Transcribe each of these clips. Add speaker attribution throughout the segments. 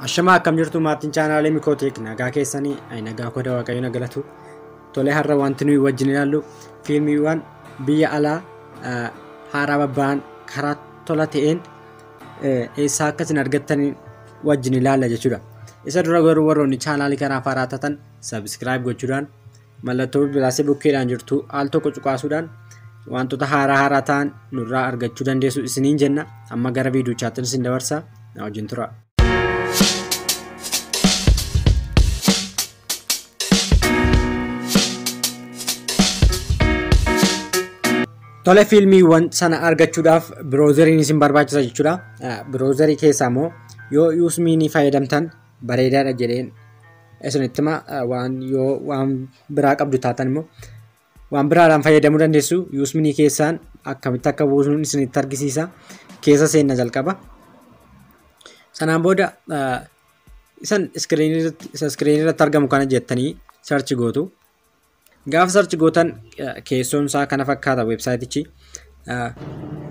Speaker 1: Ashamaa akkam jirtu maatiin chaanaalee Mikooteek nagaa keessanii nagaa koda waaqayyoon galatu. Tolee har'a wanti nuyi wajjin ilaallu fiilmiiwwan biyya alaa haaraa babba'an karaa tola ta'een eessaa akka isin argattan wajjin ilaalla jechuudha. Isa dura garuu warroonni chaanaalii kanaaf haaraa taatan subscribe gochuudhaan mallattoo bilbilaasee bukkeedhaan jirtu al tokko cuqaasuudhaan wantoota haaraa haaraa ta'an nurraa argachuu dandeessu isiniin jenna. Amma gara viidiyochaatti isin dabarsa, na wajjin tura. Tole fiilmiiwwan sana argachuudhaaf biroozeriin isin barbaachisa jechuudha. Biroozerii keessaa immoo yoo yuusmiinii fayyadamtan bareedaadha jedheen isinitti hima. Waan yoo waan biraa qabdu taatan immoo waan biraadhaan fayyadamuu dandeessu. Yuusminii keessaan akkamitti akka buusuun isinitti argisiisa. Keessa seenna jalqaba. Sanaan booda isan iskiriinii irratti argamu kana jettanii sarchi gootu. Gaafa sarchi gootan keessoon isaa kana fakkaata weebsaayitichi.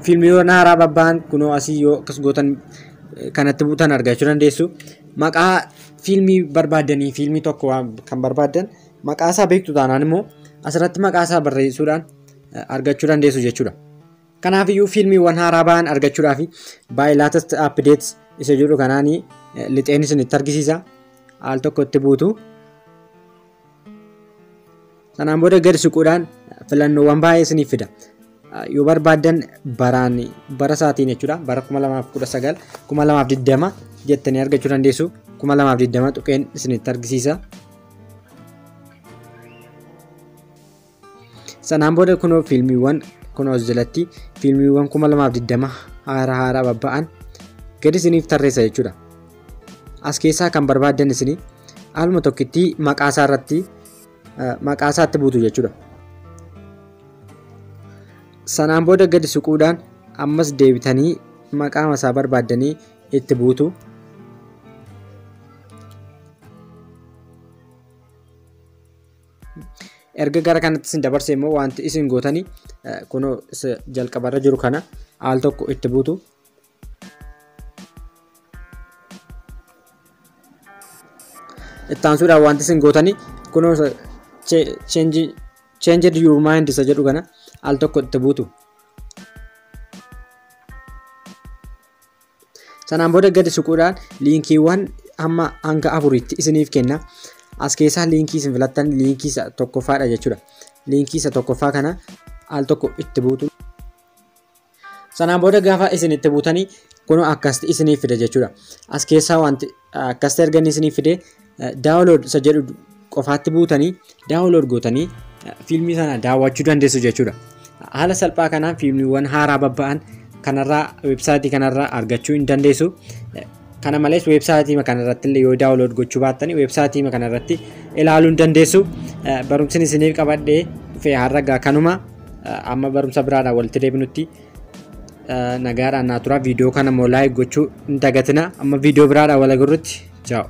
Speaker 1: Fiilmiiwwan haaraa babba'an kunoo asii yoo akkas gootan kanatti buutan argachuu dandeessu. Maqaa fiilmii barbaaddanii fiilmii tokko kan barbaaddan maqaa isaa beektu taanaan immoo asirratti maqaa isaa barreessuudhaan argachuu dandeessu jechuudha. Kanaafiyyuu fiilmiiwwan haaraa ba'an argachuudhaaf by latest updates isa jedhu kanaanii lixeen isinitti argisiisa. Al tokko itti buutu. Sanaan booda gadi siquudhaan filannoowwan baay'ee isiniif fida. Yoo barbaaddan baraan bara isaatiin jechuudha. Bara 2019 2020 jettanii argachuu dandeessu. 2020 tuqeen isinitti argisiisa. Sanaan booda kunoo fiilmiiwwan kunoo as jalatti fiilmiiwwan 2020 haaraa haaraa babba'an gadi isiniif tarreessa jechuudha. As keessaa kan barbaaddan isinii haaluma tokkitti maqaa isaa irratti maqaa isaatti buutu jechuudha. Sanaan booda gadi siquudhaan ammas deebitanii maqaa isaa barbaaddanii itti buutu. Erga gara kanatti isin dabarse immoo wanti isin gootanii kunoo jalqabarra jiru kana al tokko itti buutu. Itti aansuudhaan wanti isin gootanii kunoo change your mind isa jedhu kana al tokko itti buutu. Sanaan booda gadi siquudhaan liinkiiwwan hamma hanga afuriitti isiniif kenna. As keessaa liinkii isin filattan liinkii isa tokkoffaadha jechuudha. Liinkii isa tokkoffaa kana al tokko itti buutu. Sanaan booda gaafa isin itti buutanii kunoo akkasitti isiniif fida jechuudha. As keessaa wanti akkasitti erga inni isiniif fide download isa jedhu qofaatti buutanii download gootanii fiilmii sana daawwachuu dandeessu jechuudha. Haala salphaa kanaan fiilmiiwwan haaraa babba'an kanarraa weebsaayitii kanarraa argachuu hin dandeessu. Kana malees weebsaayitii kanarratti illee yoo download gochuu baattanii weebsaayitii kanarratti ilaaluu hin dandeessu. Barumsi isiniif qabadhee dhufe har'a gaa kanuma amma barumsa biraadhaan walitti deebinutti nagaadhaan naa tura. Viidiyoo kana immoo like gochuu hin dagatina. Amma viidiyoo biraadhaan wal agarrutti. Ciao.